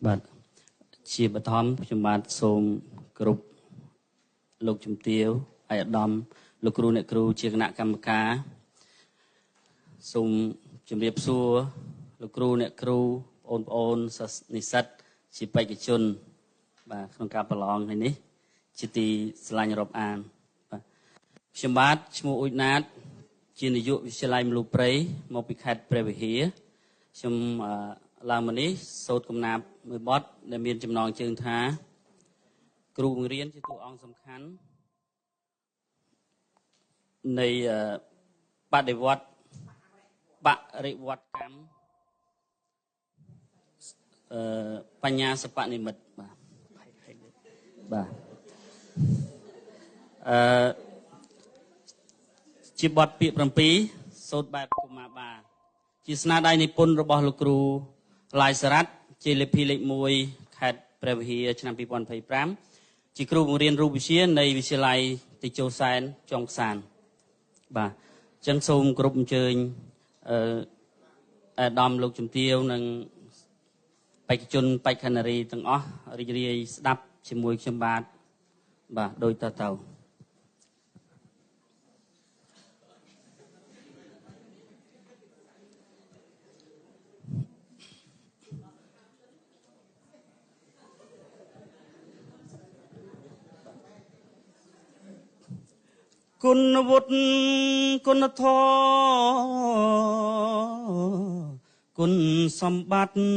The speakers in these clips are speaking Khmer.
បាទជាបឋមខ្ញុំបាទសូមគោរពលោកជំទាវឯកឧត្តមលោកគ្រូអ្នកគ្រូជាគណៈកម្មការសូមជម្រាបសួរលោកគ្រូអ្នកគ្រូបងប្អូនសិស្សនិស្សិតជាបេក្ខជនបាទក្នុងការប្រឡងថ្ងៃនេះជាទីស្រឡាញ់រាប់អានបាទខ្ញុំបាទឈ្មោះអ៊ុយណាតជានាយកវិទ្យាល័យមលូព្រៃមកពីខេត្តព្រះវិហារខ្ញុំឡើងមកនេះសូត្រកំណាព្យមួយបទដែលមានចំណងជើងថាគ្រូបង្រៀនជាតួអង្គសំខាន់នៃបដិវត្តបរិវត្តកម្មបញ្ញាសបនិមិត្តបាទបាទជាបទពាក្យ7សូត្របែបកុមាបាជាស្នាដៃនិពន្ធរបស់លោកគ្រូឡាយសារ៉ាត់ជាលេខភីលេខ1ខេត្តព្រះវិហារឆ្នាំ2025ជាគ្រូបង្រៀនរូបវិទ្យានៃវិទ្យាល័យតេជោសែនចុងសានបាទអញ្ចឹងសូមគោរពអញ្ជើញអាដាមលោកជំទាវនិងបេក្ខជនបេក្ខនារីទាំងអស់រីករាយស្ដាប់ជាមួយខ្ញុំបាទបាទដូចតទៅគុណវុឌ្ឍគុណធម៌គុណសម្បត្តិ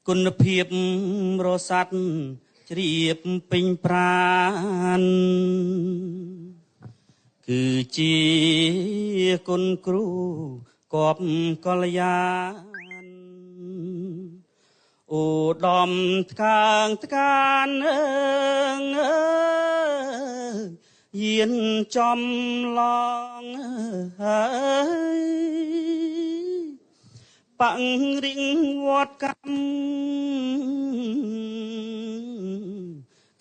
គុណភាពរស័តជ្រាបពេញប្រាណគឺជាគុណគ្រូកបកល្យានឧត្តមថ្កាងថ្កានអើយានចំឡងហើយបរិវត្តកម្ម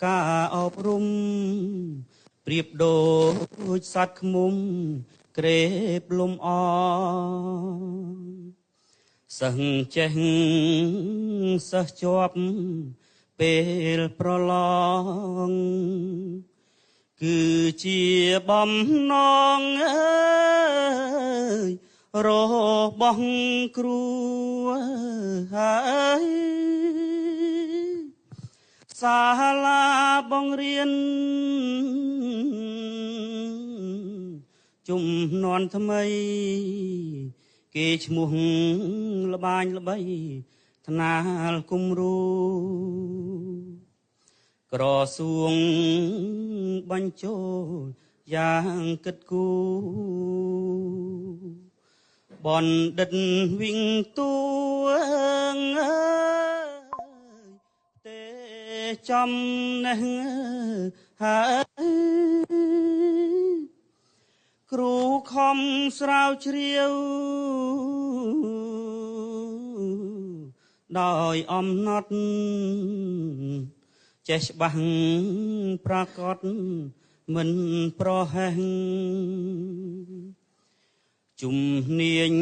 ការអប់រំប្រៀបដូចសត្វឃ្មុំក្រេបលំអសិស្សចេះសិស្សជាប់ពេលប្រឡងគឺជាបំណងអើយរបស់គ្រូហើយសាលាបង្រៀនជំនាន់ថ្មីគេឈ្មោះល្បាញល្បីថ្នាលគំរូក្រសួងបញ្ចូលយ៉ាងគិតគូបណ្ឌិតវិញទួងអើយទេចំណេះហើយគ្រូខំស្រាវជ្រាវដោយអំណត់ចេះច្បាស់ប្រកបមិនប្រហែសជំនាញ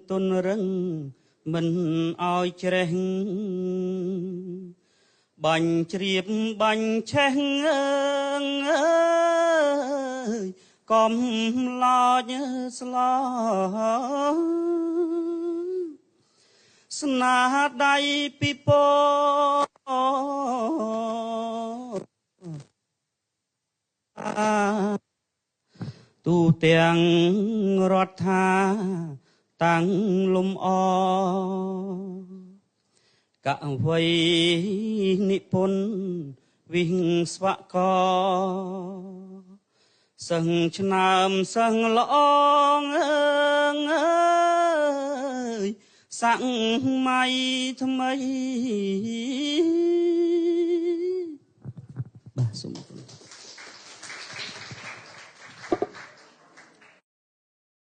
ទុនរឹងមិនឲ្យច្រេះបាញ់ជ្រាបបាញ់ឆេះអើយកុំឡោចស្លោស្នាដៃពីពោទូទាំងរដ្ឋាតាំងលំអកវ័យនិពន្ធវិស្វករសឹងឆ្នើមសឹងល្អងអើយសម័យថ្មី